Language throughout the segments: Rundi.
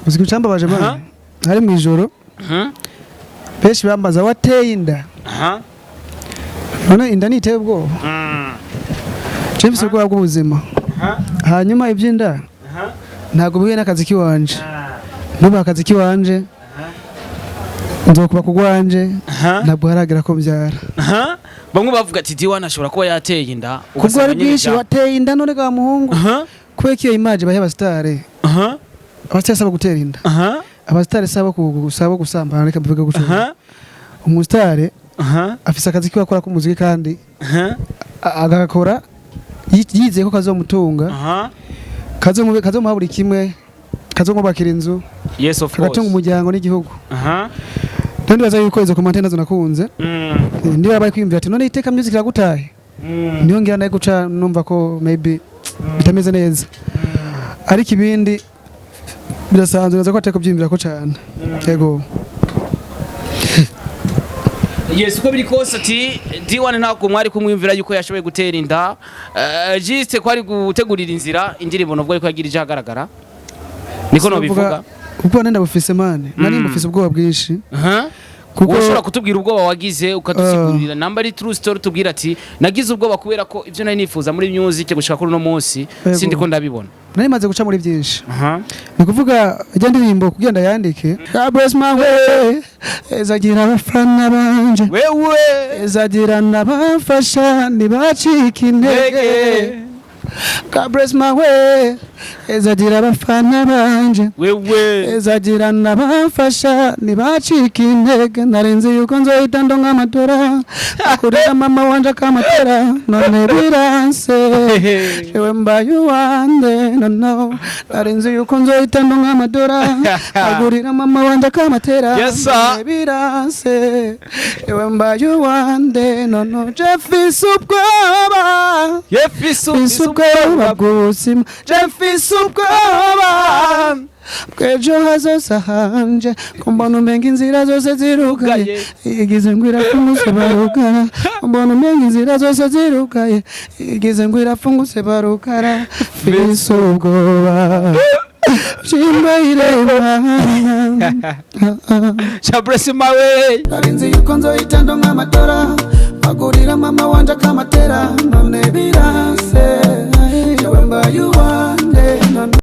Uzi icambabaje bana, hari mu ijoro, benshi bambaza: "Wateye inda?" None inda niteye ubwoba? Je mfise ubwoba bw'ubuzima. Hanyuma iby'inda ntabwo bihuye n'akazi kiwanje. Nubaha akazi kiwanje, nzokuba kugwanje. Ntabwo haragera ko mbyara. Bamwe bavuga ati D1 ashobora kuba yateye inda. Kubwo Ugasanga ari nyene bwinshi. Wateye inda none ga muhungu? Kubera ko iyo image bahe abasitare. Abasitare saba gutera inda. Abasitare saba saba gusambana, reka mbivuge gutyo. Umusitare afise akazi kiwe akora k'umuziki, kandi agakora yizeye ko kazomutunga, kazomuha buri kimwe, kazomwubakira inzu, Yes, of kagatunga course. umuryango n'igihugu. Rero ndibaza yuko izo commentaires nazo nakunze. Ndiba bari kwiyumvira ati: "None Iteka Music iragutaye?" Niyo ngira nayo guca numva ko maybe bitameze neza, ariko ibindi birasanzwe. Naza ko atari kubyiyumvira ko cyane, yego. Yes, uko biri kose ati D1 ntabwo mwari kumwumvira yuko yashoboye gutera inda, juste ko ari gutegurira inzira indirimbo, nubwo ariko yagira ije ahagaragara, niko nobivuga. Ubwoba nenda bufise, man, nari mbufise ubwoba bwinshi. Kuko ushobora kutubwira ubwoba wagize, ukadusigurira namba ari true story, tubwira ati: "Nagize ubwoba kubera ko ibyo nari nifuza muri music gushika kuri uno munsi sindi ko ndabibona." Nari maze guca muri byinshi. Ni kuvuga ijya ndirimbo kugira ndayandike, God bless my way, ezagira abafana banje, Wewe. ezagira n'abamfasha ntibacike intege. God bless my way, ezagira abafana banje, Wewe. ezagira n'abamfasha ntibacike intege. Narinzi yuko nzohita ndonka amatora, akurira mama wanje akamatera, none biranse, jewe mbaye uwande. Nono narinzi yuko nzohita ndonka amadora, agurira mama wanje akamatera, Yes, sir. none biranse, jewe mbaye uwande. Nono je mfise ubwoba, Yefisu. mfise ubwoba bw'ubuzima, je mfise ubwoba bw'ejo hazoza hanje, ko mbona umenga inzira zose zirugaye, igize ngo irafunguse barugara. Mbona umenga inzira zose zirugaye, igize ngo irafunguse barugara. Mfise ubwoba shimba. Bless my way. Narinzi yuko nzohita ndonka amatora, agurira mama wanje akamatera, none biranse, jewe mbaye uwande none.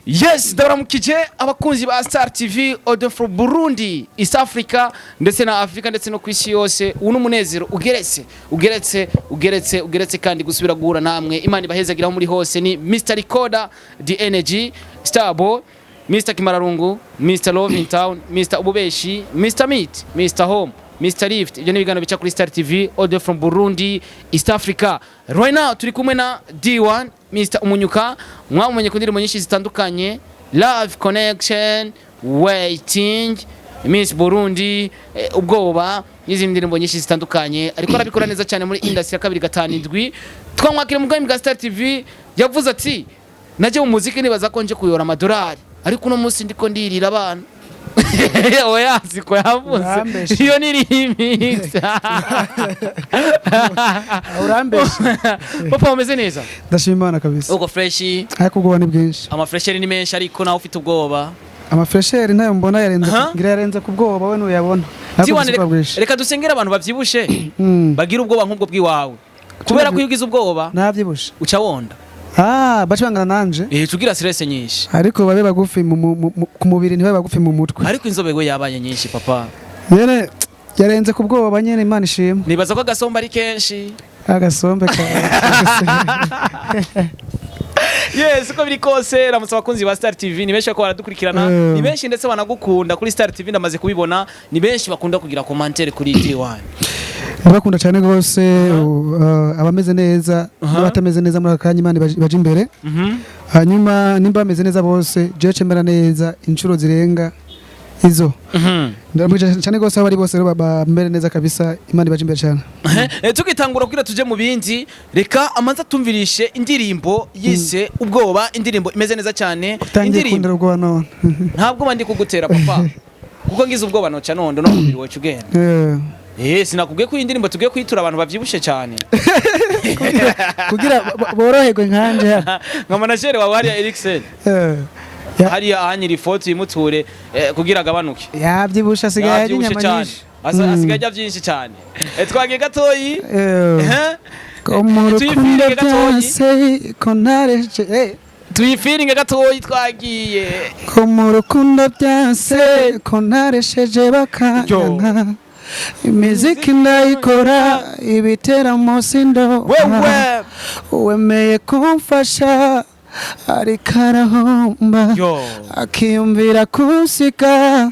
Yes, ndabaramukije abakunzi ba Star TV Audio from Burundi, East Africa ndetse na Africa ndetse no ku isi yose. Ubu ni umunezero ugeretse, ugeretse, ugeretse, ugeretse kandi gusubira guhura namwe. Imana ibahezagira aho muri hose. Ni Mr Recorder, The Energy, Starboy, Mr Kimararungu, Mr Love in Town, Mr Ububeshi, Mr Meat, Mr Home, Mr Lift. Ibyo ni ibiganiro bica kuri Star TV Audio from Burundi, East Africa. Right now turi kumwe na D1, Mr Umunyuka. Mwamumenye ku ndirimbo nyinshi zitandukanye: Love Connection, Waiting, Miss Burundi, Ubwoba n'izindi ndirimbo nyinshi zitandukanye, ariko arabikora neza cyane muri industry ya 257. Twamwakira mu bwami bwa Star TV. Yavuze ati: "Najye mu muziki nibaza ko nje kuyora amadolari, ariko uno munsi ndiko ndirira abana." Oya, siko yavuze. Urambeshe. Iyo ni remix. Urambeshe. Papa, umeze neza? Ndashima Imana kabisa. Uko fresh? Ariko ubwoba ni bwinshi. Amafresheri ni menshi, ariko nawe ufite ubwoba. Amafresheri ntayo mbona, yarenze. Aha. Ngira yarenze ku bwoba, we ntuyabona, ariko Tiwane, mfise ubwoba bwinshi. Reka dusengere abantu bavyibushe bagira ubwoba nk'ubwo bw'iwawe, kubera ko iyo ugize ubwoba Navyibushe. uca wonda. Ah, baca bangana nanje. Uca ugira stress nyinshi. Ariko babe bagufi ku mubiri, ntibabe bagufi mu mutwe. Ariko inzobe we yabaye nyinshi, papa. Nyene yarenze ku bwoba nyene, Imana ishimwe. Nibaza ko agasomba ari kenshi. Agasombe ka Yes, uko biri kose, ramutse abakunzi ba Star TV. Ni benshi ko baradukurikirana, ni benshi ndetse banagukunda kuri Star TV. Ndamaze kubibona, ni benshi bakunda kugira commentaire kuri D1. Ndabakunda cyane rwose, abameze neza n'abatameze neza muri aka kanya, Imana ibaje imbere. Hanyuma nimba bameze neza bose, jewe cemera neza inshuro zirenga izo. Ndabakunda cyane rwose aho bari bose rero, bamere neza kabisa, Imana ibaje imbere cyane. Tugitangura kugira tuje mu bindi, reka amanza tumvirishe indirimbo yise Ubwoba, indirimbo imeze neza cyane. Utangiye Indirimbo kundera ubwoba none. Ntabwo bandi kugutera, papa. Kuko ngize ubwoba noca nondo no mubiri wacu ugenda. Sinakubwiye ko iyi ndirimbo tugiye kuyitura abantu bavyibushe cyane. Kugira boroherwe nkanje hano. Nka manager wawe hariya Eriksen. Hariya ahanyira ifoto yimuture kugira agabanuke. Yabyibushe, asigaye arya Yavyibushe inyama cyane. nyinshi. Asigaye arya byinshi cyane. Twagiye gatoyi. Ko mu rukundo Tuyifiringe gatoyi. byase ko ntareje. Tuyifiringe gatoyi, twagiye. Ko mu rukundo byanse, ko ntaresheje bakanyanka, imiziki ndayikora, ibiteramo sindoha. Wewe. Wemeye kumfasha ariko arahomba, Yo. akiyumvira kunsiga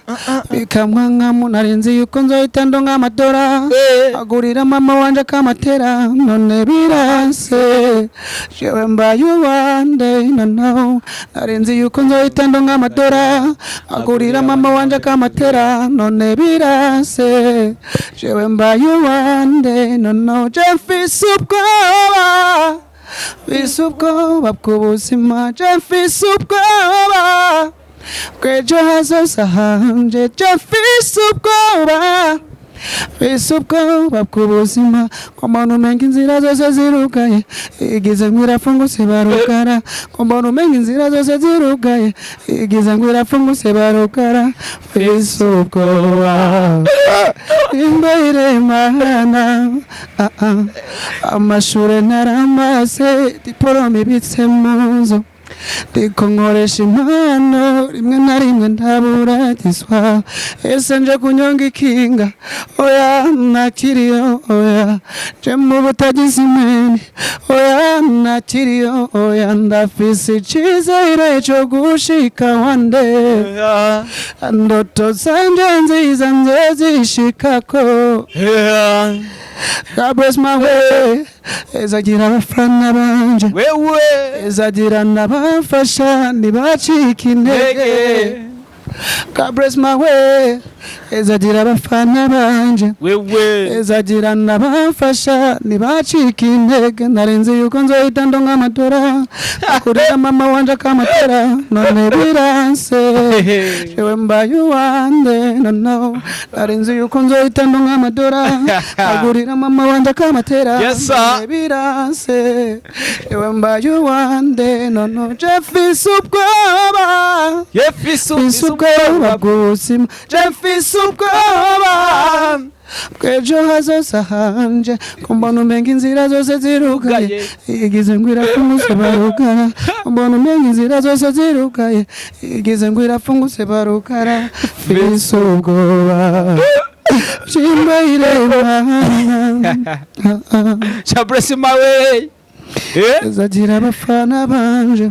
bikamwankamu. Narinzi yuko nzohita ndonka amadora, agurira mama wanje akamatera, none biranse, jewe mbaye uwande nono. Narinzi yuko nzohita ndonka amadora, agurira mama wanje akamatera, none biranse, jewe mbaye uwande nono. Je mfise ubwoba, mfise ubwoba bw'ubuzima, je mfise ubwoba bw'ejo hazoza hanje, je mfise ubwoba, mfise ubwoba bw'ubuzima. Ngo mbona umenga inzira zose zirugaye, igize ngo irafunguse barugara. Ngo mbona umenga inzira zose zirugaye, igize ngo irafunguse barugara. Mfise ubwoba imbere mana. Ah, ah. Amashure naramaze, diporome ibitse mu nzu, ndiko nkoresha impano, rimwe na rimwe ndaburatizwa. Ese nje kunyonga ikinga? Oya, nakiriyo, oya. Nje mu butagize imeni? Oya, nakiriyo, oya. Ndafise icizere co gushika wande, ndoto zanje nziza nzezishikako. God bless my way, ezagira abafana banje, Wewe. ezagira n'abamfasha, ntibacike intege. God bless my way, ezagira abafana banje, Wewe. ezagira n'abamfasha, ntibacike intege. Narinzi yuko nzohita ndonka amadora, akurira mama wanje akamatera, none biranse, jewe mbaye uwande nono. Narinzi yuko nzohita ndonka amadora, agurira mama wanje akamatera, Yes, sir. none biranse, jewe mbaye uwande nono. Je mfise ubwoba, Yefisu. mfise ubwoba bw'ubuzima, je mfise ubwoba bw'ejo hazoza hanje. Ko mbona umenga inzira zose zirugaye, igize ngo irafunguse barugara. Mbona umenga inzira zose zirugaye, igize ngo irafunguse barugara. Mfise ubwoba shimbairema. God bless my way. Ezagira abafana banje,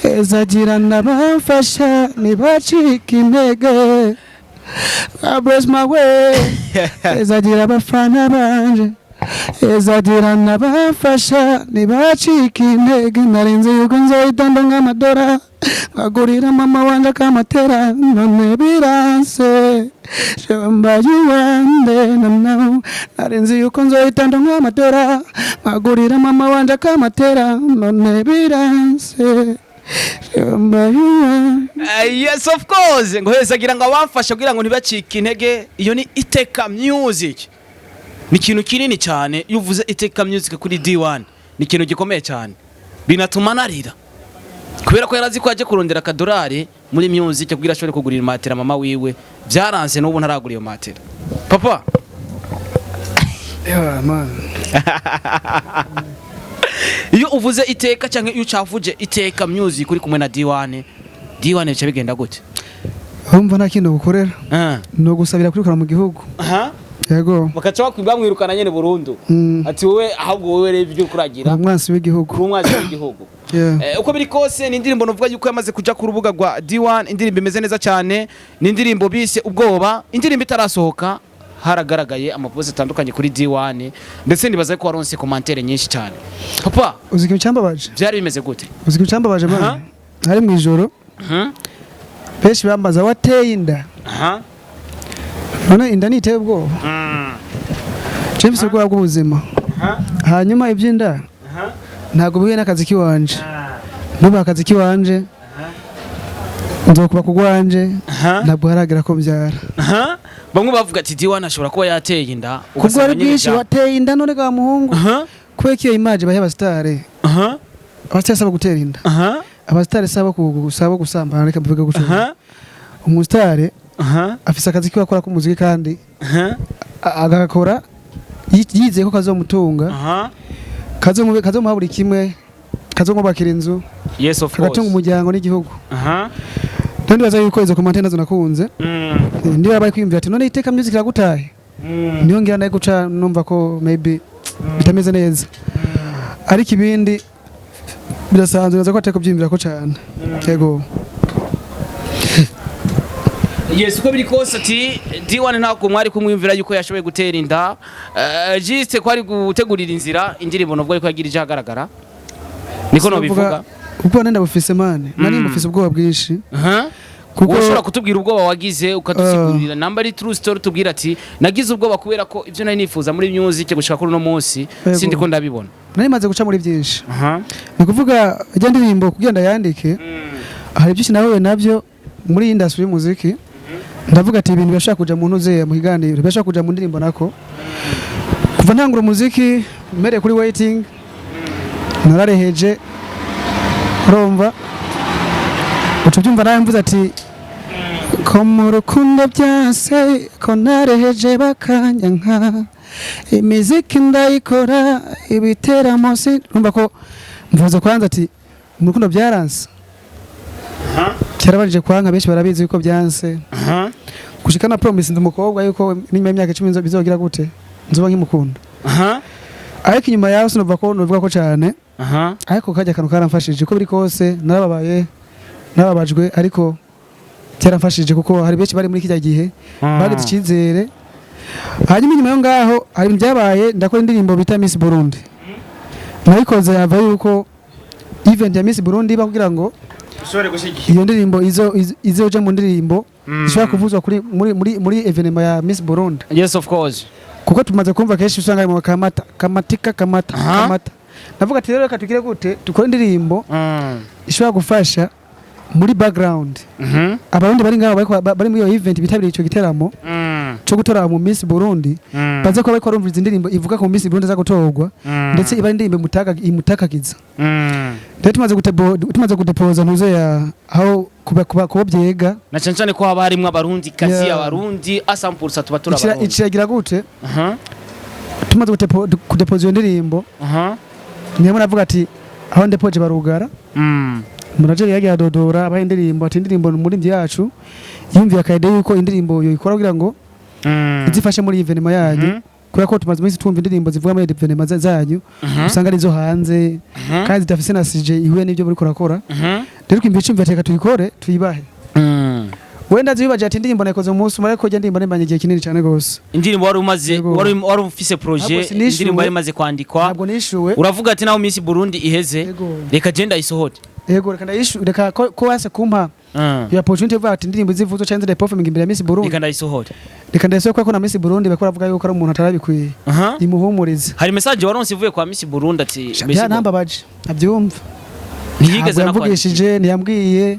ezagira n'abamfasha, ntibacike intege. God bless my way, ezagira abafana banje, ezagira n'abamfasha, ntibacike intege. Narinzi yuko nzohita ndonka amadora, nkagurira mama wanje akamatera, none biranse, jewe mbaye uwande nono. Narinzi yuko nzohita ndonka amadora, nkagurira mama wanje akamatera, none biranse, jewe mbaye uwande. Yes, of course, ngo hezagira ngo abamfasha kugira ngo ntibacike intege. Iyo ni Iteka Music, ni ikintu kinini cyane. Iyo uvuze Iteka Music kuri D1 ni ikintu gikomeye cyane, binatuma narira kubera ko yarazi ko aje kurondera akadorari muri music kugira ashobore kugurira matera mama wiwe. Byaranze, n'ubu ntaragura iyo matera, papa. Yeah, man. Iyo uvuze Iteka cyangwa iyo ucavuje Iteka Music uri kumwe na D1, D1 bica bigenda gute? Urumva nta kindi gukorera, ni ugusabira kwirukana mu gihugu. Aha. Yego. Bakaca bamwirukana nyene burundu. Ati wowe, ahubwo wowe rero ibyo kuragira. Umwansi w'igihugu. Uri umwanzi w'igihugu. Uko biri kose ni indirimbo novuga yuko yamaze kuja ku rubuga rwa D1, indirimbo imeze neza cyane, ni indirimbo bise Ubwoba. Indirimbo itarasohoka haragaragaye amapost atandukanye kuri D1, ndetse nibaza ko waronse commentaire nyinshi cyane, papa. Uzi ikintu cyambabaje? Byari bimeze gute? Uzi ikintu cyambabaje, man? Hari mu ijoro, benshi bambaza wateye inda. None inda niteye ubwoba? Je mfise ubwoba bw'ubuzima, hanyuma iby'inda ntabwo bihuye n'akazi kiwanje. Nubu akazi kiwanje Nzokuba kugwanje. Aha. Ntabwo haragera ko mbyara. Aha. Bamwe bavuga ati D1 ashobora kuba yateye inda. Kubwo Ugasanga ari nyene bwinshi. Wateye inda none ga muhungu? Aha. Kubera ko iyo image bahe abasitare. Aha. Abasitare saba gutera inda. Aha. Abasitare saba saba gusambana, reka mvuge gutyo. Aha. Umusitare Aha. afise akazi kiwe akora k'umuziki kandi Aha. agakora yizeye ko kazomutunga, Aha. kazomuha buri kimwe, kazomwubakira inzu, Yes, of kagatunga course. umuryango n'igihugu. Aha. Rero ndibaza yuko izo commentaire nazo nakunze. Ndiba bari kwiyumvira ati none Iteka Music iragutaye, niyo ngira nayo guca numva ko maybe bitameze neza, ariko ibindi birasanzwe, naza ko atari kubyiyumvira ko cyane, yego. Yes, uko biri kose ati D1 ntabwo mwari kumwumvira yuko yashoboye gutera inda, juste ko ari gutegurira inzira indirimbo, nubwo ariko yagira ije ahagaragara, niko nobivuga. Ubwoba nenda bufise man, nari bufise ubwoba bwinshi. Aha. Kuko Ushobora kutubwira ubwoba wagize, ukadusigurira namba ari true story, tubwira ati nagize ubwoba kubera ko ibyo nari nifuza muri music gushika kuri uno munsi sindi ko ndabibona. Nari maze guca muri byinshi. Aha. Ni ukuvuga ijya ndirimbo kugira ndayandike, hari byinshi nahuye nabyo muri iyi industry y'umuziki, ndavuga ati ibintu birashobora kuja mu ntuze, mu kiganiro, birashobora kuja mu ndirimbo. Nako kuva ntangura umuziki mpereye kuri waiting, narareheje, urumva uca ubyumva nawe, mvuze ati ko mu rukundo byanse, ko nareheje bakanyanka, imiziki ndayikora, ibiteramo si urumva ko mvuze kwanza ati mu rukundo byaranse, cyarabarije kwanka, benshi barabizi yuko byanse. Aha. Gushika na promise ndi umukobwa yuko n'inyuma y'imyaka 10 bizogira gute, nzoba nkimukunda. Aha. Ariko inyuma yaho sinumva ko novuga ko cyane. Aha. Ariko kajya akantu karamfashije, uko biri kose narababaye, narababajwe, ariko cyaramfashije kuko hari benshi bari muri kijya gihe bagize icyizere. Hanyuma inyuma yo ngaho hari ibintu byabaye, ndakora indirimbo bita Miss Burundi, nayikoze yava yuko event ya Miss Burundi iba kugira ngo Ushobore gushyigikira iyo ndirimbo izoje mu ndirimbo zishobora kuvuzwa kuri muri événement ya Miss Burundi. Yes, of course. Kuko tumaze kumva kenshi usanga mu kamata kamatika kamata kamata. Ndavuga ati rero reka tugire gute, dukore indirimbo ishobora gufasha muri background abarundi bari ngaho, bari muri iyo event, bitabiriye ico giteramo cyo gutora mu Miss Burundi, baze kuba bariko barumviriza indirimbo ivuga ko mu Miss Burundi aza gutorwa, ndetse iba ari indirimbo imutakagiza. Rero tumaze kudepoza ntuze ya aho kuba byega. Na cyane cyane ko haba harimwo abarundi kazi, abarundi asampulsa tuba turi abarundi. Iciragira gute? Aha. Tumaze kudepoza iyo ndirimbo, Aha. niyo navuga ati aho ndepoje barugara. Manager yagiye adodora abaha indirimbo ati indirimbo ni umuririmbyi yacu yumviye akayide yuko indirimbo yoyikora kugira ngo izifashe muri événement yanyu, kubera ko tumaze iminsi twumva indirimbo zivuga muri événement zanyu, usanga ari izo hanze kandi zidafise na sujet ihuye n'ibyo muri kurakora. Rero twumva icumvi, reka tuyikore tuyibahe. Wenda zibibaje ati indirimbo nayikoze umunsi umwe, ariko indirimbo nimanye igihe kinini cyane gose. Indirimbo wari umaze Yego. wari ufise Ntabwo projet, sinishuwe. indirimbo yari imaze kwandikwa. Ntabwo nishuwe. Uravuga ati naho Miss Burundi iheze, Yego. reka je ndayisohore. Yego, reka ndayishu, reka ko wase kumpa iyo opportunity ivuga ati indirimbo zivuzwe cyangwa ziri performing imbere ya Miss Burundi. Reka ndayisohore. Reka ndayisohore kuko na Miss Burundi bakora bavuga yuko ari umuntu atarabikwiye, imuhumurize. Hari message waronse ivuye kwa Miss Burundi ati Miss Burundi? Byarambabaje, abyumva. Ntiyigeze Ntabwo nakwandikira? yamvugishije, ntiyambwiye,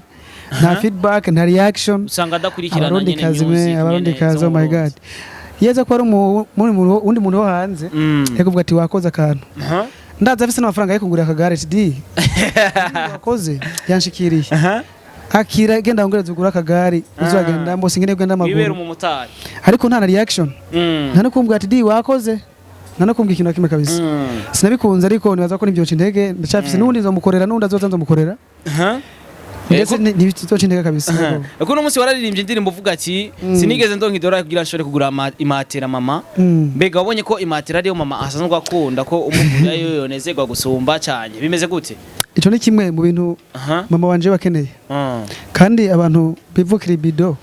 nta feedback, nta reaction. Usanga adakurikirana Abarundi nyene kazi music me, abarundi nyene kazi, zo oh mu my Burundi. God, yeza ko ari undi muntu wo hanze, yakuvuga ati wakoze akantu. Ndaza afise n'amafaranga yo kugura akagare, ati di wakoze yanshikiriye, akira genda wongereze ugure akagari uzagendamo, singene ugenda Wibera amaguru. umumotari. Ariko nta na reaction, nta no kumbwira ati di wakoze, nta no kumbwira ikintu na kimwe kabisa. Sinabikunze, ariko nibaza ko nibyoca intege, ndacyafise n'ubundi nzomukorera, n'undi azoza nzomukorera. Ndetse ntibizoca intege kabisa. Kuko uno munsi wararirimbye indirimbo uvuga ati sinigeze ndonka idolari kugira nshobore kugura imatera mama. Mbega wabonye ko imatera ariyo mama asanzwe akunda, ko umugurira yo yonezerwa gusumba cyane, bimeze gute? Ico ni kimwe mu bintu mama wanje bakeneye, kandi abantu bivukira ibido.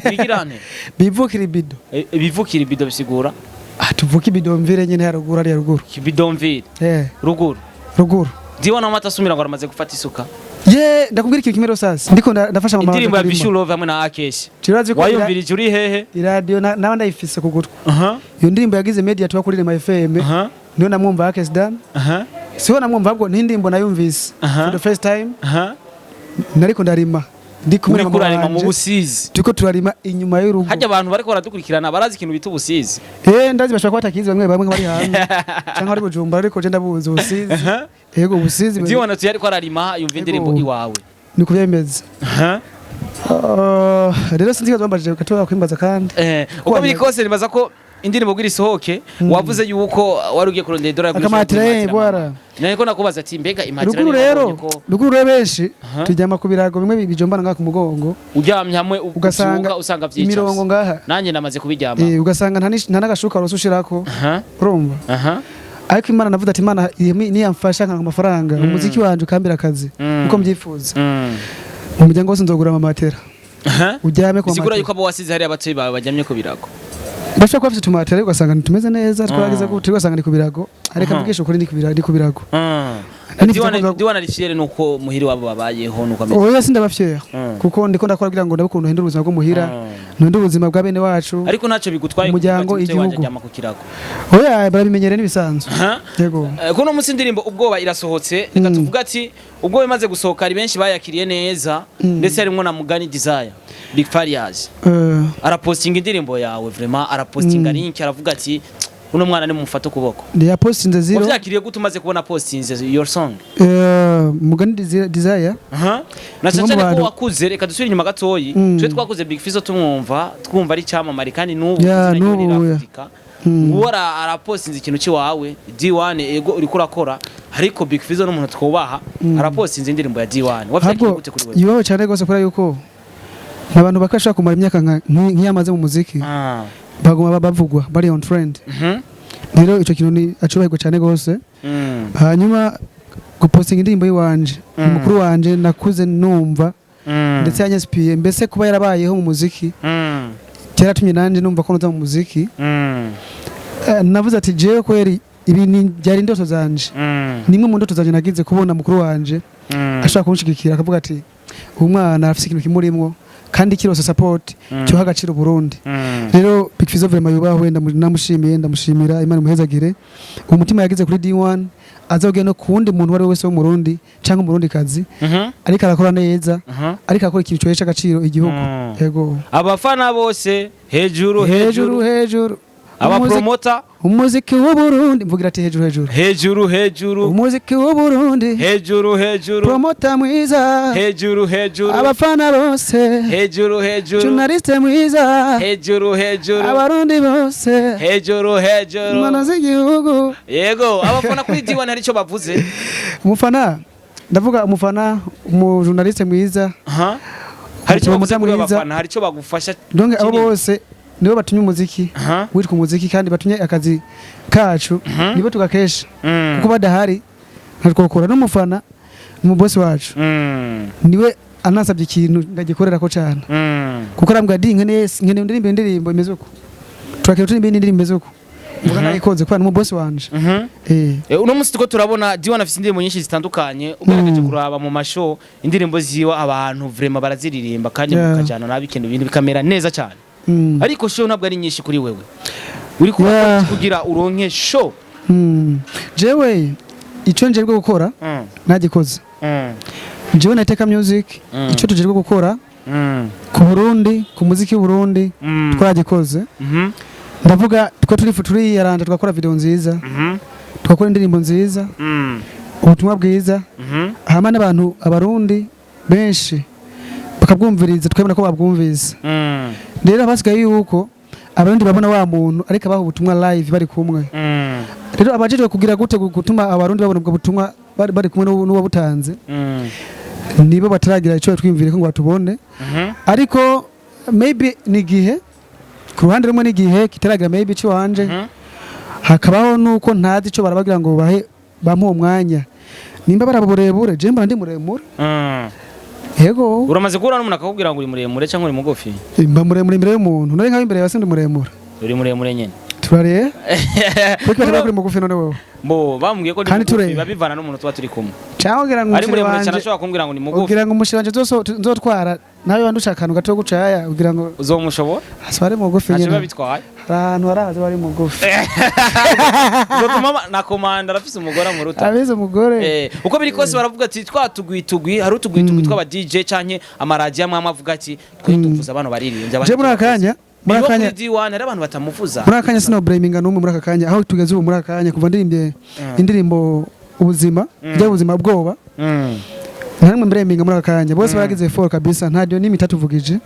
Bigirane? Bivukira ibido. Bivukira ibido bisigura? Ah, tuvuka ibido mvire nyene haruguru, ari haruguru. Ibidomvire? Eh. Ruguru. Ruguru. Ndibona amata asumira ngo aramaze gufata isuka. Ye, ndakubwira ikintu kimwe rero, sasa ndiko ndafasha mama wanje Indirimbo ya kurima. Bishu Love hamwe na Akeshi. Turazi ko Wayumvirije uri hehe? Iradiyo nawe ndayifise ku gutwi. Iyo ndirimbo yagize media tuba kuri Rema FM. Niyo namwumva Akes Dan. Siho namwumva, ahubwo n'indirimbo nayumvise for the first time nariko ndarima. Ndi kumwe na Uriko mama urarima mu wanje. Busizi. Turiko turarima inyuma y'urugo. Hajya abantu bariko baradukurikirana barazi ikintu bita Ubusizi? Ndazi, bashobora kuba batakizi, bamwe bamwe bari hanze cyangwa bari Bujumbura, ariko je ndabuzi Ubusizi. Yego, Ubusizi. D1 ati yariko ararima yumva indirimbo iwawe. Ni kubyemeza. Rero sinzi ikibazo bambajije gatoya kwimbaza kandi. Uko biri kose nibaza ko indirimbo bwira isohoke, wavuze yuko wari ugiye kurondera idolari. Akamatira, bwara. Niko nakubaza ati mbega imatira? Ruguru niba rero, wabonye ko ruguru rero benshi turyama ku birago bimwe bijombana ngaha ku mugongo. Uryamye hamwe Ugasanga ubyuka usanga vyicafye. imirongo ngaha. Nanjye namaze kubiryama. Ugasanga nta n'agashuka warose ushirako. Urumva? Aha. Ariko Imana, navuze ati Imana niyamfasha nkaronka amafaranga, umuziki wanje ukambira akazi uko mbyifuza, umuryango wose nzogura amamatera, uryame ku Bisigura mamatera. yuko abo wasize hariya abatoyi bawe bajyamye ku birago. Bashobora kuba bafite utumatera ariko ugasanga ntitumeze neza, twaragize gute, ugasanga ni ku birago, ariko mvugisha ukuri ni ku birago, ni ku birago. Nari nifite D1 ari fier nuko muhiri wabo babayeho nuko ameze. Oya, sindabafyera, kuko ndiko ndakora kugira ngo ndabe ukuntu hindura ubuzima bwo muhira, mpindure ubuzima bwa bene wacu. Ariko ntacyo bigutwaye Umuryango, kuvuga ati, "Mutoyi wanje igihugu." aryama ku kirago. Oya, barabimenyereye n'ibisanzwe. Yego. Kuno munsi indirimbo Ubwoba irasohotse, reka tuvuga ati ubwoba imaze gusohoka ari benshi bayakiriye neza, ndetse harimwo na Mugani Desire Big Farious. Arapostinga indirimbo yawe, vraiment arapostinga link, aravuga ati uno mwana ni mumufate ukuboko. Yapostinze zero. Wavyakiriye gute umaze kubona postinze your song? Mugani Desire. Aha. Na Umwe mu cyane ko bantu- wakuze, reka dusubire inyuma gatoyi. Twe twakuze Big Fizzo tumwumva, twumva ari icyamamare, kandi n'ubu Ya, izina ryiwe n'ubu, ya. rirafatika. Nguwo arapostinze ikintu cy'iwawe D1. Ego, uriko urakora, ariko Big Fizzo n'umuntu twubaha, arapostinze indirimbo ya D1. Wavyakiriye Ahubwo gute kuri wewe? yubaho cyane rwose, kubera yuko abantu bakashaka kumara imyaka nk'iyamaze mu muziki, baguma bavugwa, bari on trend. Rero icyo kintu ni acubahirwa cyane rwose. Hanyuma gupostinga indirimbo y'iwanje, umukuru wanje nakuze numva, ndetse yanyesipiye, mbese kuba yarabayeho mu muziki cyaratumye nanjye numva ko noza mu muziki. Navuze ati jewe kweri ibi ni byari indoto zanje, nimwe mu ndoto zanje nagize kubona mukuru wanje ashaka kunshigikira, akavuga ati uyu mwana afise ikintu kimurimwo kandi kirose support cyoha agaciro Burundi. Rero Big Fizzo vraiment yubahwe, ndamushimiye, ndamushimira, Imana imuhezagire. Umutima yagize kuri D1 azogenda no kuwundi muntu uwo ari we wese w'Umurundi cyangwa Umurundi kazi, ariko arakora neza, ariko akora ikintu cyohesha agaciro igihugu. Yego. Abafana bose hejuru. Hejuru. Hejuru. Hejuru. Abapromota. Umuziki w'Uburundi, mvugira ati hejuru hejuru. Hejuru hejuru. Umuziki w'Uburundi. Hejuru hejuru. Promota mwiza. Hejuru hejuru. Abafana bose. Hejuru hejuru. Journaliste mwiza. Hejuru hejuru. Abarundi bose. Hejuru hejuru. Imana z'igihugu. Yego, abafana kuri D1 hari icyo bavuze? Umufana, ndavuga umufana, umujournaliste mwiza. Aha, hari icyo bavuze Promota kuri mwiza. abafana, hari icyo bagufasha Donc abo kinini. bose nibo batumye umuziki witwa umuziki, kandi batumye akazi kacu nibo tugakesha, kuko badahari ntatwokora. N'umufana ni umubosi wacu, niwe anasabye ikintu ndagikorera ko cyane, kuko arambwira di nkeneye nkeneye indirimbo, indirimbo imeze uko, turakira turirimba indi ndirimbo imeze uko, mvuga nayikoze kubera ni umubosi wanje. Uno munsi turiko turabona D1 afite indirimbo nyinshi zitandukanye. Ugerageje kuraba mu mashow indirimbo ziwe, abantu vraiment baraziririmba kandi mukajana nabi, ikintu ibintu bikamera neza cyane. Ariko show ntabwo ari nyinshi kuri wewe, uri kugira uronke show. Jewe icyo njejwe gukora nagikoze. Jewe na Iteka Music, icyo tujejwe gukora ku Burundi, ku muziki w'u Burundi, twagikoze. Ndavuga twe turi turiyaranja, tugakora video nziza, tugakora indirimbo nziza, ubutumwa bwiza, hama n'abantu Abarundi benshi bakabwumviriza, tukabona ko babwumvise. Rero abasigaye yuko Abarundi babona wa muntu ariko abaha ubutumwa live bari kumwe. Rero abajejwe kugira gute gutuma Abarundi babona ubwo butumwa bari kumwe n'uwabutanze, nibo bataragira icyo twiyumvire ko ngo batubone. Ariko maybe ni igihe, ku ruhande rumwe n'igihe kitaragira maybe ico wanje, hakabaho nuko ntazi ico barabagira ngo bahe bampe uwo mwanya, nimba baraba burebure, je mbona ndi muremure. Yego. Uramaze guhura n'umuntu akakubwira ngo uri muremure cyangwa uri mugufi? Mba muremure imbere y'umuntu, nari nkaho imbere yawe sindi muremure. Uri muremure nyene. Turare kuko batari kuri mugufi none wowe. Bo bambwiye ko ndi Kandi mugufi. tureba. Babivana n'umuntu tuba turi kumwe. Cyangwa ugira ngo Ari umusheri muremure cyane, wanje ashobora kumbwira ngo ni mugufi. Ugira ngo umusheri wanje nzotwara nawe wandusha akantu gato gucaya, ugira ngo Uzomushobora? asaba ari mugufi Ntacyo biba nyine. bitwaye. Hari ahantu haraza bari mugufi. Uzotuma na komanda arafise umugore amuruta. Abize umugore. Uko biri kose baravuga ati twa tugwi tugwi, hari utugwi tugwi tw'aba DJ canke amaradiyo amwe amwe avuga ati twe tuvuza abantu baririmbye abandi Je muri aka kanya, muri aka kanya, kuri D1 hari abantu batamuvuza. Muri aka kanya sino blaminga n'umwe. Muri aka kanya aho tugeze ubu, muri aka kanya kuva ndirimbye indirimbo ubuzima bya ubuzima bwoba, nta nimwe mblaminga muri aka kanya. Bose baragize effort kabisa, nta dio n'imwe itatuvugije,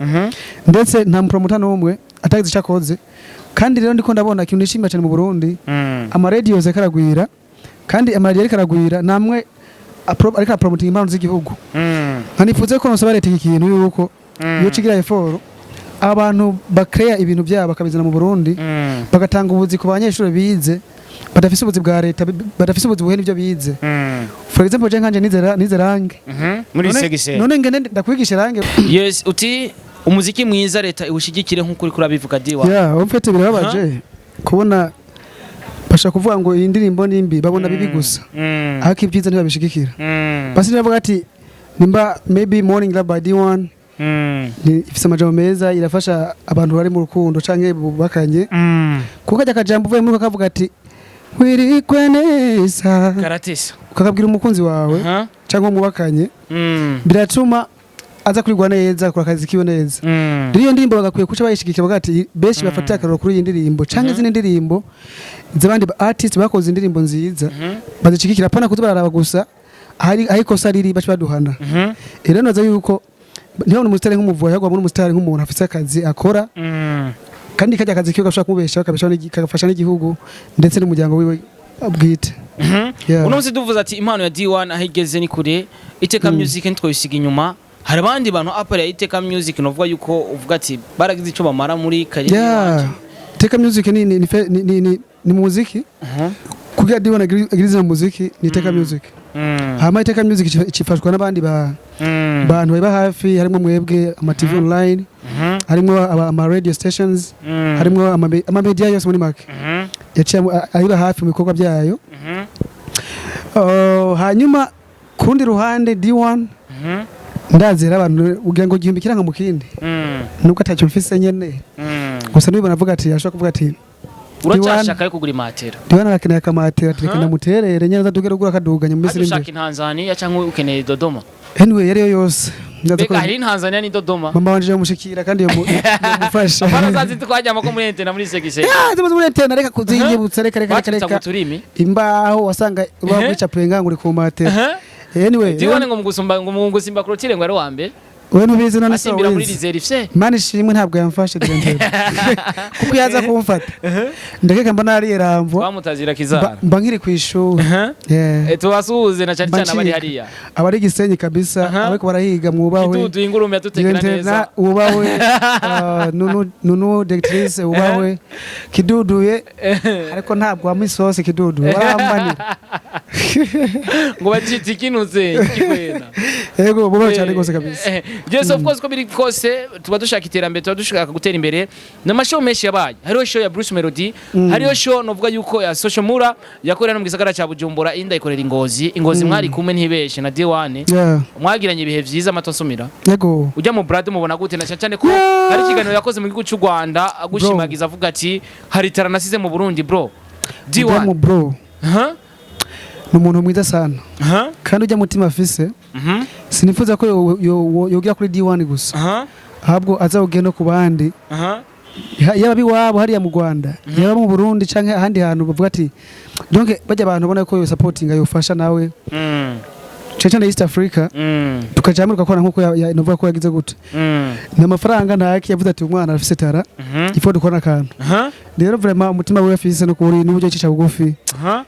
ndetse nta mupromoter n'umwe atagize icyo akoze. Kandi rero ndiko ndabona ikintu nishimira cyane mu Burundi, amaradiyo ariko aragwira, kandi amaradiyo ariko aragwira namwe ariko arapromotinga impano z'igihugu. Nkanifuza ko nosaba leta iki kintu, yuko iyo cigira effort abantu bakreya ibintu byabo bakabizana mu Burundi, bagatanga ubuzi ku banyeshuri bize badafise ubuzi bwa leta, badafise ubuzi buhe n'ibyo bize. For example, je nkanje nize langue. Muri None- None ngene ndakwigisha langue? Yes, uti umuziki mwiza leta iwushigikire nk'uko uriko urabivuga, D1. Yeah, en fait birababaje kubona bashaka kuvuga ngo iyi ndirimbo ni mbi, babona bibi gusa, ariko ibyiza ntibabishigikira. Basi ndavuga ati nimba maybe Morning Love by D1 ni ifise amajambo meza, irafasha abantu bari mu rukundo canke bubakanye, kuko kajya akajambo uvuye muri kavuga ati wirikwe neza, Karatesa. ukakabwira umukunzi wawe cyangwa mubakanye, biratuma aza kurigwa neza, akora akazi kiwe neza. Rero iyo ndirimbo bagakwiye kuca bayishigikira, bavuga ati benshi bafatira akarorero kuri iyi ndirimbo canke izindi ndirimbo z'abandi ba artist bakoze indirimbo nziza, bazishigikira, apana kuza bararaba gusa ahari aho ikosa riri baca baduhana. Rero naza yuko ntibabone umusitari nk'umuvuyi, ahubwo babone umusitari nk'umuntu afise akazi akora, kandi kajya akazi kiwe gashobora kumubeshaho, kabeshaho kagafasha n'igihugu ndetse n'umuryango wiwe bwite. Yeah. Uno munsi duvuze ati impano ya D1 aho igeze ni kure. Iteka Music ntitwayisiga inyuma. Hari abandi bantu apart ya Iteka Music novuga yuko uvuga ati baragize ico bamara muri carrière Yeah. yanje? Teka Music ni muziki. Kugira D1 agire izina mu muziki ni Teka Music. Hama Iteka Music icifashwa n'abandi ba bantu baba hafi, harimo mwebwe ama TV online, harimo ama radio stations, harimo ama media yose muri make yaciye ayiba hafi mu bikorwa byayo. Hanyuma ku rundi ruhande D1 ndazera abantu ugira ngo igihumbi kiranga mu kindi, nubwo atacyo mfise nyene, gusa nibona avuga ati ashobora kuvuga ati Uracyashaka yo kugura imatera? D1 arakeneye akamatera, ati reka ndamuterere nyene azadugere ugura akaduganya mu minsi Hadi iri ushaka imbere. Intanzania cyangwa ukeneye Dodoma? Anyway, yariyo yose ndaza ko Mbega hari Intanzania ni Dodoma? Mama wanje yamushikira kandi yamufasha. Apana zazi twajyamo ko muri antena muri segise. Ah, zimaze muri antena, reka kuzinyibutsa, reka, reka, reka. Batwita Reka. ngo turimi. Imbaho wasanga uba wicapuye ngango uri ku matera. Anyway, D1 ngo mugusumba, ngo mugusumba Clotire, ngo ari wa mbere. We ntubizi none se? Asimbira muri Wizi. Rizeri fye. Imana ishimwe ntabwo yamfashe directeur, kuko yaza kumfata ndakeka mba nariye ramvo. Bamutazira kizara. Mba nkiri ku ishuri. Yeah. Tubasuhuze na cyane Mba cyane abari ncika. hariya. Abari Gisenyi kabisa, abariko barahiga mwubahwe. Kidudu ingurume yatutekera Directeur neza. Ubahwe, nunu nunu directrice ubahwe, kiduduye ariko ntabwo wampa isosi kiduduye warambanira. Ngo bacita ikinutse kikwena. Yego, bubahwe cyane rwose kabisa. Yes, of course, ko biri kose tuba dushaka iterambere, tuba dushaka gutera imbere. N'amashow menshi yabaye, hariho show ya Bruce Melody, hariho show novuga yuko ya Social Mura yakorera no mu gisagara ca Bujumbura, inda ikorera Ingozi. Ingozi mwari kumwe ntibeshe na D1? Yeah. Mwagiranye ibihe vyiza amato nsumira. Yego. Ujya mu Brad mubona gute, na cyane cyane ko hari ikiganiro yakoze mu gihugu cy'u Rwanda agushimagiza avuga ati hari tara nasize mu Burundi, bro Ujya mu D1? Bro Huh? ni umuntu mwiza sana, Huh? kandi ujya mutima afise sinifuza ko yogira kuri D1 gusa, ahubwo azawugiye no ku bandi, yaba iwabo hariya mu Rwanda, yaba mu Burundi canke ahandi hantu bavuga ati donc bajya abantu ubona ko yo supportinga, yofasha nawe, cyane cyane East Africa, tukaja hamwe tugakora nkuko novuga ko yagize gute. Ni amafaranga ntaki yavuze ati umwana arafise tara, ifo dukora akantu. Rero vraiment umutima wiwe afise no kuri n'uburyo yicisha bugufi,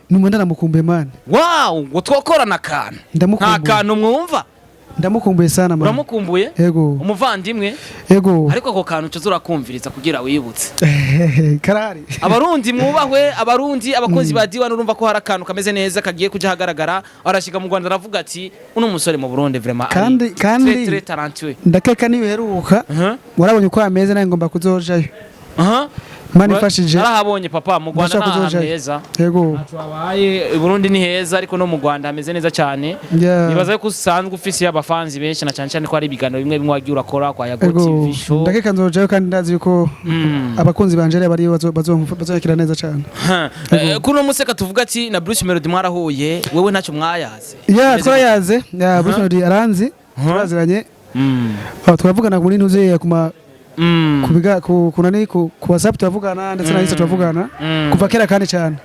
numva ndanamukumbuye man. Wow, ngo twokorana akantu nta Ndamukumbuye. kantu mwumva. Ndamukumbuye sana man. Uramukumbuye? Yego. Umuvandimwe. Yego. Ariko ako kantu uca urakumviriza kugira wibutse. Karahari. Abarundi mwubahwe, abarundi abakunzi ba D1, urumva ko hari akantu kameze neza kagiye kuja ahagaragara. Arashika mu Rwanda aravuga ati uno musore mu Burundi vraiment ari Kandi très très talentueux. ndakeka nibiheruka warabonye uko ameze, nawe ngomba kuzojayo. Imana ifashije. Narahabonye, papa, mu Rwanda. Ndashaka Ni ahantu kuzojayo. heza. Yego. Ntaco habaye, i Burundi ni heza, ariko no mu Rwanda hameze neza cyane. Nibaza ko usanzwe ufise abafanzi benshi, na cyane cyane ko hari ibiganiro bimwe bimwe wagiye urakora kwa Yago TV Show. Ndakeka nzojayo, kandi ndazi yuko abakunzi banje rero bariyo bazokira neza cyane. Kuno museka tuvuga ati na Bruce Melody mwarahuye, wewe ntacyo mwayaze? Yeah, twarayaze. Yeah, Bruce Melody aranzi, turaziranye. Aho turavugana muri ntuze kuma kubiga ku kunani ku WhatsApp turavugana, ndetse na Insta turavugana kuva kera kandi cyane.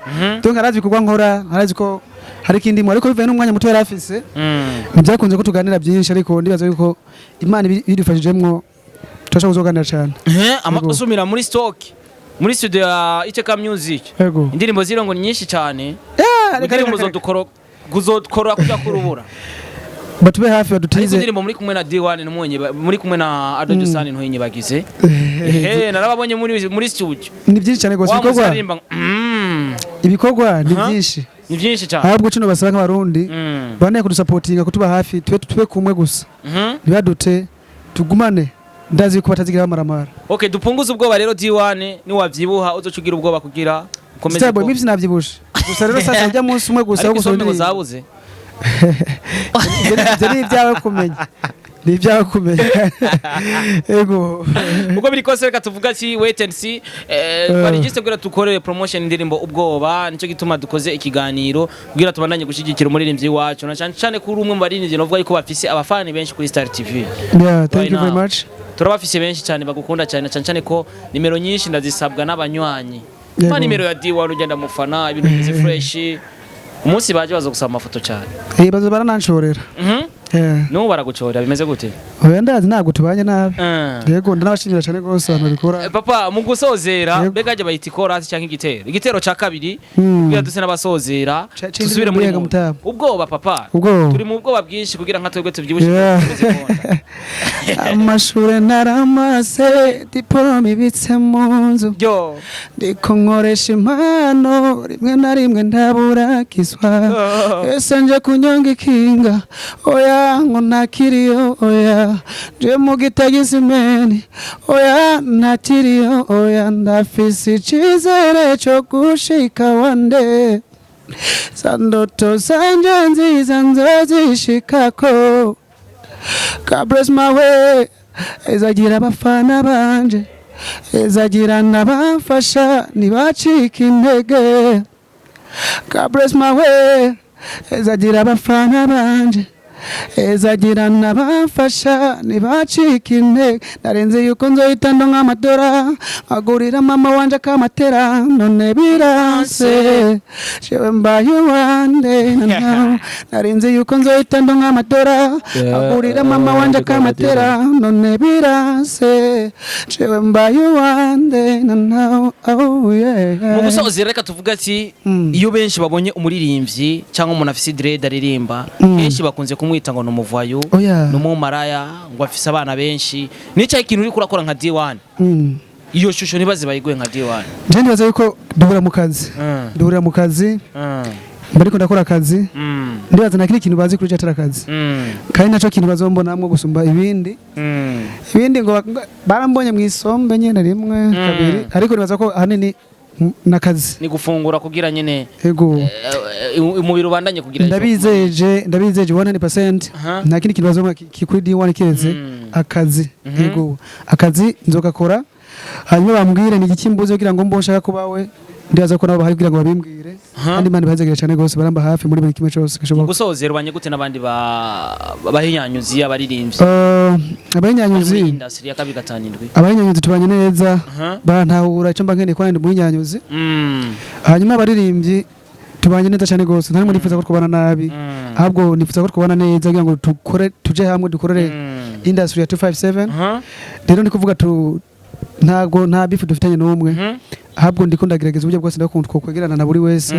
Donc arazi ibikorwa nkora, arazi ko hari ikindi mu, ariko bivaye n'umwanya muto yari afise, ntibyakunze ko tuganira byinshi, ariko ndibaza yuko Imana ibidufashijemwo turashobora kuzoganira cyane. Amasumira muri stock, muri studio ya Iteka Music. Yego. Indirimbo zirongo ni nyinshi cyane. Yeah, reka, Indirimbo reka, reka. zodukoro kuzokora kujya kurubura. Batube hafi, Ariko badutize. indirimbo muri kumwe na D1 ntumunye, muri kumwe na Ado Josan ntuyenye bagize. Narababonye muri studio. Ni byinshi cyane rwose Wa ibikorwa. musaririmba. Ibikorwa ni byinshi. Ni byinshi cyane. Ahubwo kino basaba nk'Abarundi, bane kudusapotinga, kutuba hafi, tube kumwe gusa, ntibadute, tugumane. Ndazi yuko batazigira bamaramara. Okay, dupunguze ubwoba rero. D1, niwavyibuha uzoca ugira ubwoba kugira ukomeze. Starboy, mimi sinavyibushe gusa rero sasa ujya munsi umwe gusa wo Ariko gusohora isombe ngo indirimbo. zabuze. Ivyo ni ibyawe kumenya, ni ibyawe kumenya, ego. Uko biri kose, reka tuvuga ati wait and see. Twari just kugira dukorere promotion indirimbo Ubwoba, nicyo gituma dukoze ikiganiro kugira tubandanye gushyigikira umuririmbyi wacu, na cyane cyane kuri umwe mu baririmbyi novuga yuko bafise abafani benshi kuri Star TV. Yeah, thank Right you very now. much. Turabafise benshi cyane bagukunda cyane, cyane cyane ko nimero nyinshi ndazisabwa n'abanywanyi. Ma nimero ya D1 ugenda mufana, ibintu bimeze fresh. Umunsi baje baza gusaba amafoto cyane. Baza barananshorera. N'ubu baragucorera, bimeze gute? Oya, ndazi ntabwo tubanye nabi. Yego, ndanabashimira cyane rwose abantu babikora. Papa, mu gusozera, Yego. mbega hajya bayita ikorasi cyangwa igitero cya kabiri, kugira duse n'abasozera, dusubire muri Yego, mood. mutama. Ubwoba, papa. Ubwoba. Turi mu bwoba bwinshi kugira nka twebwe tubyibushe, tumeze konda. Amashure naramase, diporome ibitse mu nzu. Yo. Ndiko nkoresha impano, rimwe na rimwe ndaburakizwa. Ese nje kunyonga ikinga? Oya, ngo ntakiriyo. Oya, nje mu gitagisimeni? Oya, ntakiriyo. Oya, ndafise icizere co gushika wande za ndoto zanje nziza nzozishikako. God bless my way, ezagira abafana banje, ezagira n'abamfasha ntibacike intege. God bless my way, ezagira abafana banje, ezagira n'abamfasha ntibacike intege. Narenze yuko nzohita ndonka amadora, nkagurira mama wanje akamatera, none biranse, jewe mbaye uwande. Narenze yuko nzohita ndonka amadora, nkagurira mama wanje akamatera, none biranse, jewe mbaye uwande. Oh yeah. Mu gusozera, reka tuvuga ati iyo benshi babonye umuririmbyi cyangwa umuntu afise dread aririmba, kenshi bakunze kumwita ngo ni umuvayo, Oya. ni umumaraya, ngo afise abana benshi. Nicyo ikintu uriko urakora nka D1, iyo shusho ntibaze bayiguhe nka D1? Je ndibaza yuko duhura mu kazi, duhurira mu kazi, mba ariko ndakora akazi. Ndibaza nta kindi kintu bazi kuri atari akazi, kandi naco kintu bazombonamwo gusumba ibindi. Ibindi ngo barambonye mu isombe nyene rimwe, kabiri, ariko nibaza ko ahanini nakazi. Ni gufungura kugira nyene Ego. Umubiri ubandanye kugira ico. Ndabizeje, ndabizeje 100%. Nta kindi kintu bazobona kuri D1 kiretse akazi. Yego, akazi nzogakora, hanyuma bambwire ni igiki mbuze kugira ngo mbo nshaka kubawe. Ndibaza ko nabo bahari kugira ngo babimbwire, kandi Imana ibahezagire cyane rwose, baramba hafi muri buri kimwe cyose gishoboka. Gusozera, ubanye gute n'abandi bahinyanyuzi, abaririmbyi Abahinyanyuzi bari muri industry ya 257? Abahinyanyuzi tubanye neza, barantahura icyo mba nkeneye ko ndi umuhinyanyuzi. Hanyuma abaririmbyi tubanye neza cyane rwose, nta n'umwe nifuza ko twabana nabi, ahubwo nifuza ko twabana neza kugira ngo dukore, tuje hamwe, dukorere industry ya 257. Rero ndi kuvuga tu ntabwo nta beef dufitanye n'umwe, ahubwo ndiko ndagerageza uburyo bwose ndakunda twokwegerana na buri wese,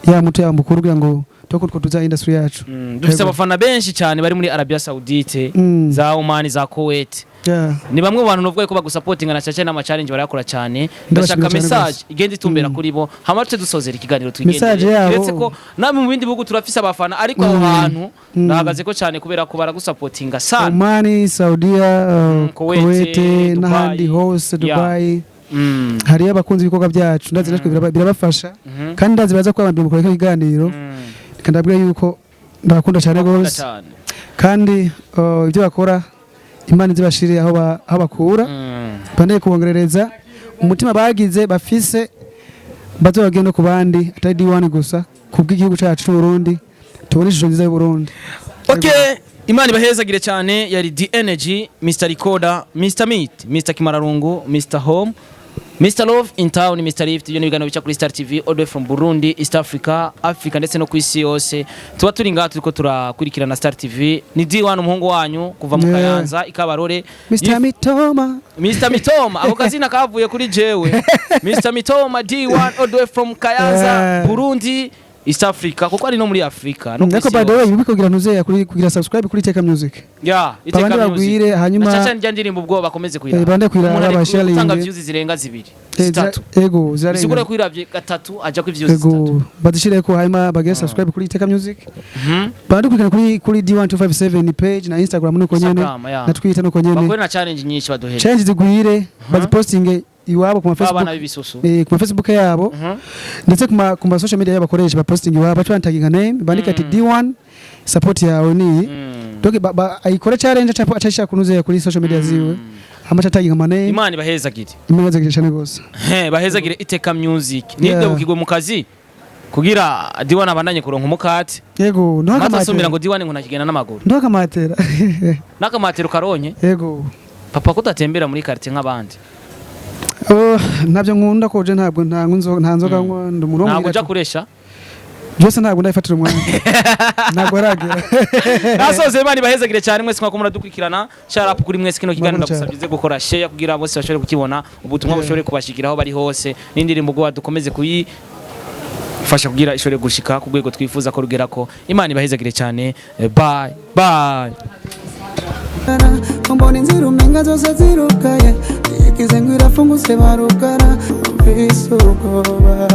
yaba muto yaba mukuru, kugira ngo tuko tuza industry yacu. Dufise Yego. abafana benshi cyane bari muri Arabia Saudite, za Oman, za Kuwait. Ni bamwe mu bantu novuga ko bagusapotinga na cyane n'ama challenge barayakora cyane. Ndabashimira Ndashaka cyane message rwose. igenda itumbera kuri bo, hama tuce dusozera ikiganiro Message tugendere. yabo. Uretse ko namwe mu bindi bihugu turafise abafana, ariko aho hantu ndahagaze ko cyane kubera ko baragusapotinga sana. Omani, Saudiya, Kuwait, Kuwait Dubai. n'ahandi hose, Dubai. Hariyo abakunzi b'ibikorwa byacu, ndazi natwe birabafasha, kandi ndazi baza kuba abambere mu kureka ibiganiro. Reka ndabwira yuko ndabakunda cyane Bakunda rwose. cyane. Kandi ibyo bakora, Imana izibashire aho bakura, bandeye kubongerereza umutima bagize bafise, bazobagende no ku bandi, atari D1 gusa, kubw'igihugu cyacu cy'u Burundi, tubone ishusho nziza y'u Burundi. Okay, Imana ibahezagire cyane. Yari D Energy, Mr Recorder, Mr Meat, Mr Kimararungu, Mr Home, Mr Love in Town, Mr Lift. Ibyo ni ibiganiro bica kuri Star TV all the way from Burundi, East Africa, Africa ndetse no ku isi yose. Tuba turi ngaha turiko turakurikirana Star TV. Ni D1, umuhungu wanyu kuva mu Kayanza ikabarore. Mr Mitoma. Mr Mitoma, ako kazina kavuye kuri jewe. Mr Mitoma, D1, all the way from Kayanza, Burundi, East Africa, kuko ari no muri Africa no ku Ndako isi by the way, yose. wibuke kugira ntuzeya kuri kugira subscribe kuri Teka Music. Ya, Iteka Babandi Music. bagwire, hanyuma Na caca njya ndirimbo ubwo bakomeze kuyiraba. Bande kuyiraba, Umuntu ari basharinge. gutanga views zirenga zibiri, zitatu. Ego, Bisigura zirarenga. ko uyiravye gatatu aja kuri views zitatu. Ego, bazishireko, hanyuma bagire subscribe kuri Teka Music. Bandi kurikirana kuri D1257 page na Instagram nuko nyene, Instagram, ya. na Twitter nuko nyene. Bakore na challenge nyinshi baduhere. Challenge zigwire, bazipostinge iwabo ku ma Abana Facebook, b'ibisusu. Ku ma Facebook yabo, ndetse ku ma social media yabo bakoresha, bapostinge iwabo, baca bantaginga name, bandika ati D1 support yawe niyi. Donc ayikore challenge, aca kunuzeya kuri social media ziwe, hama aca taginga ma name. Imana ibahezagire. Imana cyane gose. He, bahezagire Iteka Music. Nidebukirwe mu kazi kugira D1 abandanye kuronka umukate. Yego. Maze asumira ngo Ndokamatera. D1 ngo ntakigenda n'amaguru. Ndokamatera. N'akamatero karonye. Yego. Papa, kudatembera muri quartier nk'abandi? Oh, ntabyo nkunda koje, ntabwo nta nzoga nywa, ndi umuntu wo Ntabwo muhira. uja kuresha. Byose ntabwo ndabifatira umwanya, ntabwo aragera. Nasoze. Imana ibahezagire cyane mwese mwako muradukurikirana. Shout out kuri mwese. Kino kiganiro Murakoze cyane. ndagusabye uze gukora share kugira bose bashobore kukibona, ubutumwa bushobore kubashikira aho bari hose, n'indirimbo ubwo dukomeze kuyi fasha kugira ishobore gushika ku rwego twifuza ko rugerako. Imana ibahezagire cyane. Bye bye. Mbona inzira umenga zose zirugaye, igize ngo irafunguse barugara, mvise ubwoba.